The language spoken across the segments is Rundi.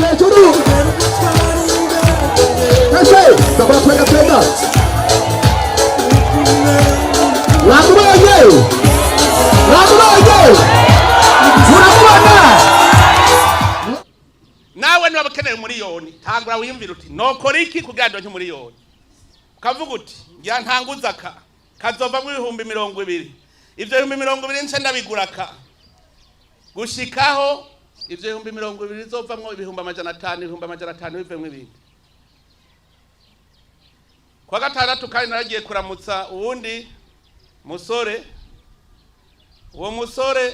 Hejuru twese ndakora twega twega. Mwamubonye, mwamubonye, muramubona. Nawe niba ukeneye umuriyoni, tangura wiyumvire uti: "Nokora iki kugira ndonke umuriyoni?" Ukavuga uti: "Ngira ntanguza aka kazovamwo 20,000, ivyo 20,000 nce ndabigura aka, gushikaho ivyo 20,000 bizovamwo 500,000, 500,000 bivemwo ibindi." Kwa gatandatu kandi naragiye kuramutsa uwundi musore. Uwo musore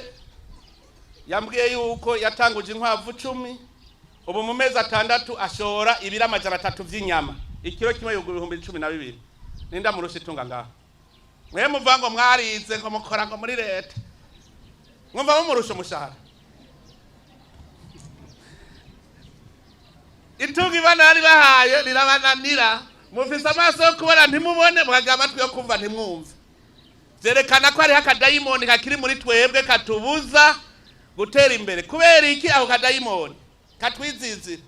yambwiye yuko yatanguje inkwavu 10, ubu mu mezi 6 ashora ibiro 300 vy'inyama, ikiro kimwe yugura 12,000. Ninda murusha itunga ngaho? Mwe muvuga ngo mwarize, ngo mukora ngo muri leta, mwumva mumurusha umushahara? Itunga Imana yari bahaye rirabananira. Mufise amaso yo kubona ntimubone, mukagira amatwi yo kumva ntimwumve. Vyerekana ko hariho akadayimoni kakiri muri twebwe katubuza gutera imbere. Kubera iki ako kadayimoni katwizizira?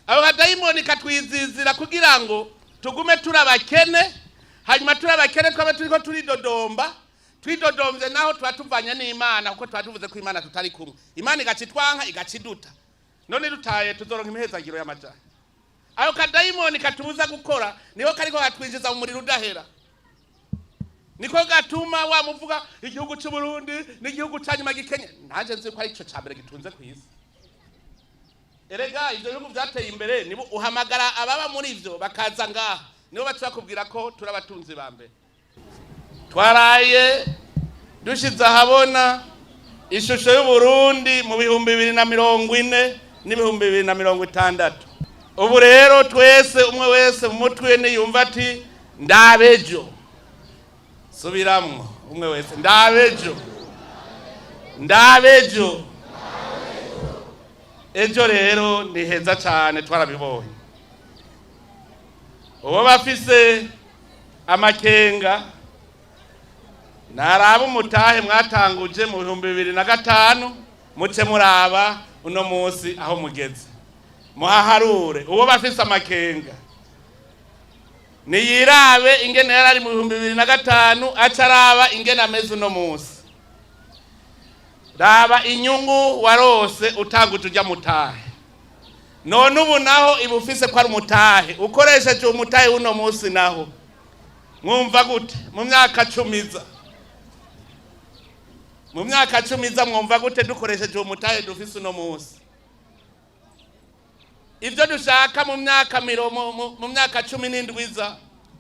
Ako kadayimoni katwizizira kugira ngo tugume turi abakene. Hanyuma turi abakene, twaba turiko turidodomba. Twidodomvye naho tuba tuvanye n'Imana, kuko tuba tuvuze ko Imana tutari kumwe. Imana igaca itwanka, igaca iduta. None dutaye tuzoronka imihezagiro y'amajana? Ayo kadayimoni katubuza gukora niho kariko katwinjiza mu muriro udahera. Niko gatuma wa muvuga igihugu cy'u Burundi n'igihugu ca nyuma gikenye. Nanje nzi ko ari ico ca mbere gitunze ku isi. Erega ivyo bihugu vyateye imbere, nibo uhamagara ababa muri ivyo bakaza ngaha, nibo baca bakubwira ko turi abatunzi ba mbere. Twaraye dushize ahabona ishusho y'Uburundi mu 2040 n'2060. Ubu rero twese, umwe wese mu mutwe niyumva ati: "Ndabejo." Subiramwo, umwe wese: "Ndabejo, ndabejo." Ejo rero ni heza cyane, twarabibonye. Uwo bafise amakenga naraba umutahe mwatanguje mu 2005, muce muraba uno munsi aho mugeze, muhaharure. Uwo bafise amakenga niyirabe ingene yari ari mu 2005, aca araba ingene ameze uno munsi. Raba inyungu warose utanguje ujya mutahe. None ubu naho iba ufise ko ari umutahe, ukoresheje umutahe w'uno munsi naho mwumva gute mu myaka 10 iza? Mu myaka 10 iza mwumva gute dukoresheje umutahe dufise uno munsi? Ibyo dushaka mu myaka 17 iza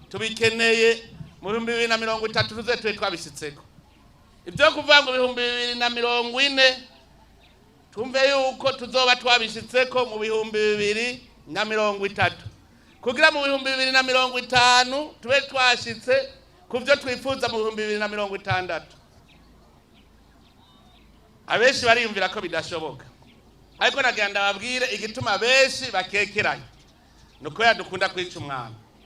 tubikeneye mu 2030, tuze tube twabishitseko. Ibyo kuvuga ngo 2040, twumve yuko tuzoba twabishitseko mu 2030, kugira mu 2050 tube twashitse ku byo twifuza mu 2060. Abenshi bariyumvira ko bidashoboka, ariko nagira ndababwire igituma benshi bakekeranye: ni ukubera dukunda kwica umwana.